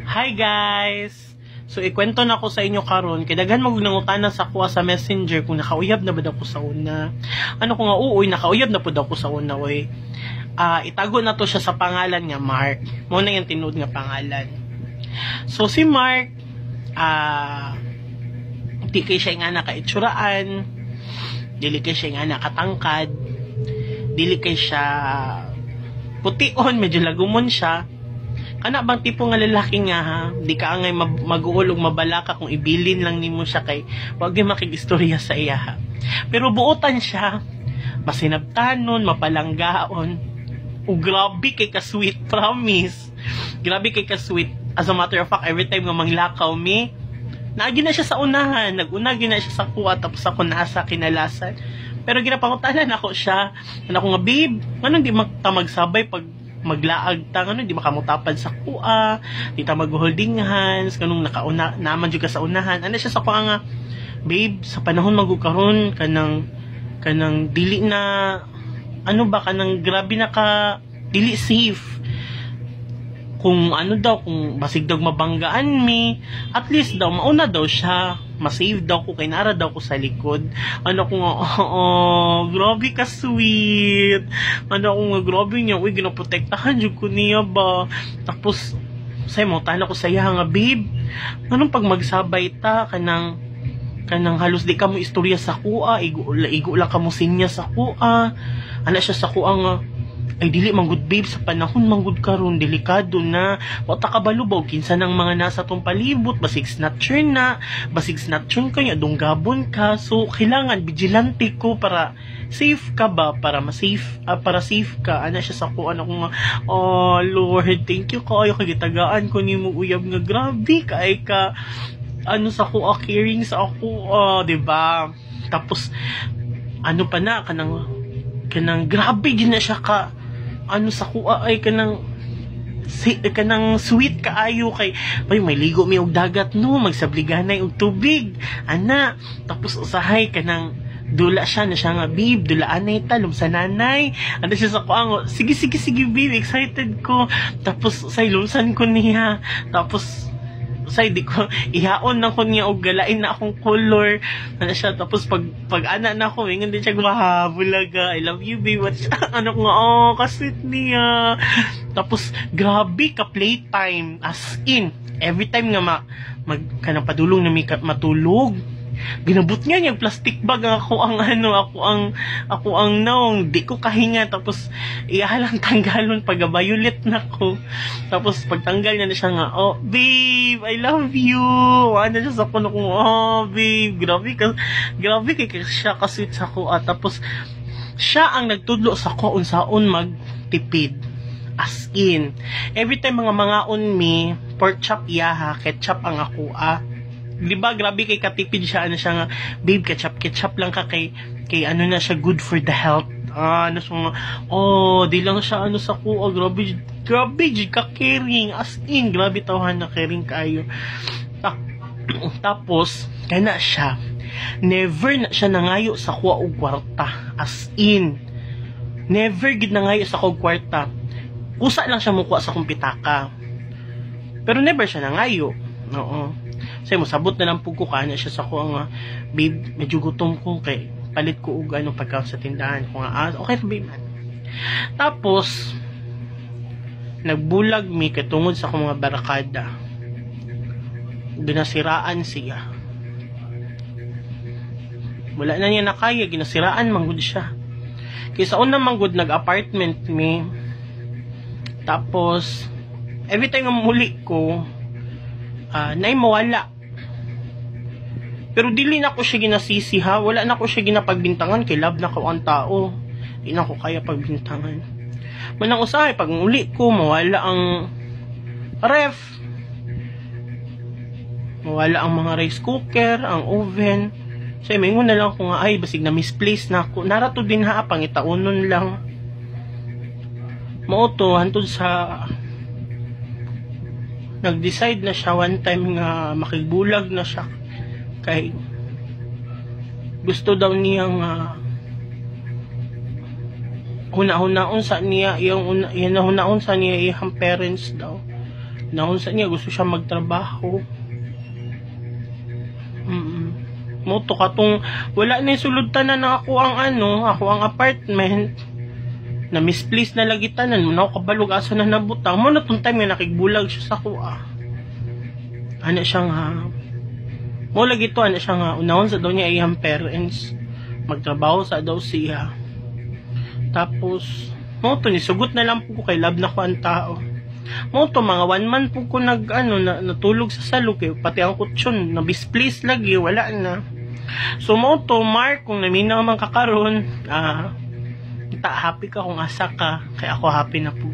Hi guys! So ikwento na ko sa inyo karon kay daghan man nangutana sa akoa sa Messenger kung nakauyab na ba daw ko sa una. Ano ko nga, uuy, nakauyab na pud ako sa una oy. Ah, itago na to siya sa pangalan nga Mark. Mao na yung tinuod nga pangalan. So si Mark, di kay siya nga nakaitsuraan, dili kay siya nga nakatangkad, dili kay siya pution, medyo lagumon siya. Kana bang tipo nga lalaki nga ha, di ka angay mag-uol ug mabalaka kung ibilin lang nimo siya kay wag gyud makig-istorya sa iya ha. Pero buotan siya, masinabtanon, mapalanggaon, ug grabe kay ka sweet, promise. Grabe kay ka sweet. As a matter of fact, every time nga manglakaw mi, naagi na siya sa unahan, naguna gyud na siya sa kuha, tapos ako nasa kinalasan. Pero ginapangutanan ako siya, ano ko nga, "Babe, nganong di magta magsabay pag maglaag ta? Ngano di makamutapad sa kuha, di ta mag-holding hands, kanong nakauna naman jud ka sa unahan?" Ano siya sa kuha nga, "Babe, sa panahon magud karon, kanang dili na ano ba, kanang grabe na ka dili safe. Kung ano daw, kung basig daw mabanggaan mi, at least daw mauna daw siya, masave daw ko kay nara daw ko sa likod." Ano ko nga, "Oh, grabe ka sweet." Ano ko nga, "Grabe niya, uy, ginaprotektahan jud ko niya ba." Tapos, say mo, tana ko sa iya nga, "Babe, anong pag magsabay ta, kanang halos di ka mo istorya sa kuha, igo, igo lang ka mo sinya sa kuha." Ana siya sa kuha nga, "Ay, dili man gud babe, sa panahon man gud karon delikado na. Wa ta kabalo ba og kinsa nang mga nasa tong palibot, basig snatcher na, basig snatcher ka niya, dunggabon ka. So kailangan vigilante ko para safe ka ba, para ma-safe, para safe ka." Ana siya sa ko, ano ko nga, "Oh Lord, thank you kaayo kay gitagaan ko nimo uyab nga grabe kay ka ano sa ko, caring sa ako, di ba?" Tapos ano pa na, kanang grabe gid na siya ka ano sa kuha ay kanang si, kanang sweet kaayo kay ay may ligo mi og dagat no, magsabliganay og tubig ana. Tapos usahay kanang dula siya na siya nga, "Babe, dulaanay ta, lumsananay." Ano siya sa kuha, "Sige, sige, sige babe, excited ko." Tapos say lumsan ko niya, tapos say di ko ihaon na ko niya og galain na akong color, ano siya. Tapos pag ana na ako, ingon din siya, "Bulaga, I love you babe." What siya, ano ko nga, "Oh, ka-sweet niya." Tapos grabe ka playtime, as in every time nga mag kanang padulong na mi matulog, ginabot niya yung plastic bag ang ako ang ano ako ang naong di ko kahinga. Tapos iya lang tanggalon pag violet na ko. Tapos pagtanggal niya na siya nga, "Oh babe, I love you." Ano siya sa kuno ko, "Oh babe, grabe ka, grabe kay siya ka sweet sa ko." At tapos siya ang nagtudlo sa ko unsaon magtipid, as in every time mga mangaon mi, pork chop iyaha, ketchup ang ako. Ah, di ba grabe kay katipid siya? Ano siya nga, "Babe, ketchup, ketchup lang ka kay ano na siya, good for the health." Ah, ano siya nga, oh, di lang siya ano sa ko, oh, grabe, grabe jud ka caring, as in grabe tawhan na caring kayo. Tapos kana siya, never na siya nangayo sa kuha og kwarta, as in never gid nangayo sa kuha og kwarta. Kusa lang siya mukuha sa akong pitaka, pero never siya nangayo. Oo. Say mo sabot na lang pug ko kana siya sa ko nga, "Babe, medyo gutom ko kay palit ko og ano pagkaon sa tindahan." Ko nga, "Ah, okay babe." Tapos nagbulag mi kay tungod sa akong mga barakada. Ginasiraan siya. Wala na niya nakaya, ginasiraan manggod siya. Kay sa una manggod nag-apartment mi. Tapos every time nga muli ko, nay mawala. Pero dili na ko siya ginasisi ha. Wala na ko siya ginapagbintangan kay love na ko ang tao. Di na ko kaya pagbintangan. Manang usahay, pag uli ko, mawala ang ref. Mawala ang mga rice cooker, ang oven. So, mingon na lang ako nga, "Ay, basig na misplace na ako. Narato din ha, pangitaunon lang." Mao to, hantod sa nag-decide na siya one time nga makigbulag na siya kay gusto daw niya nga huna-hunaon sa niya yung una, hunaon sa niya iyang parents daw. Naon sa niya, gusto siya magtrabaho. Mao to katong wala na yung sulod tanan ng ako ang ano, ako ang apartment na misplace na lagi tanan mo na ako kabalog asa na nabutang mo na tong time nga nakigbulag siya sa kuha. Ana siya nga mo lagi to, ana siya nga unahon sa daw niya iyang parents, magtrabaho sa daw siya. Tapos mo to ni sugot na lang po ko kay love na ko ang tao. Mo to mga one month po ko nag ano na, natulog sa salo kay pati ang kutsyon na misplace lagi, wala na. So mo to, Mark, kung naminaw man kakaron, ta happy ka kung asa ka kay ako happy na po.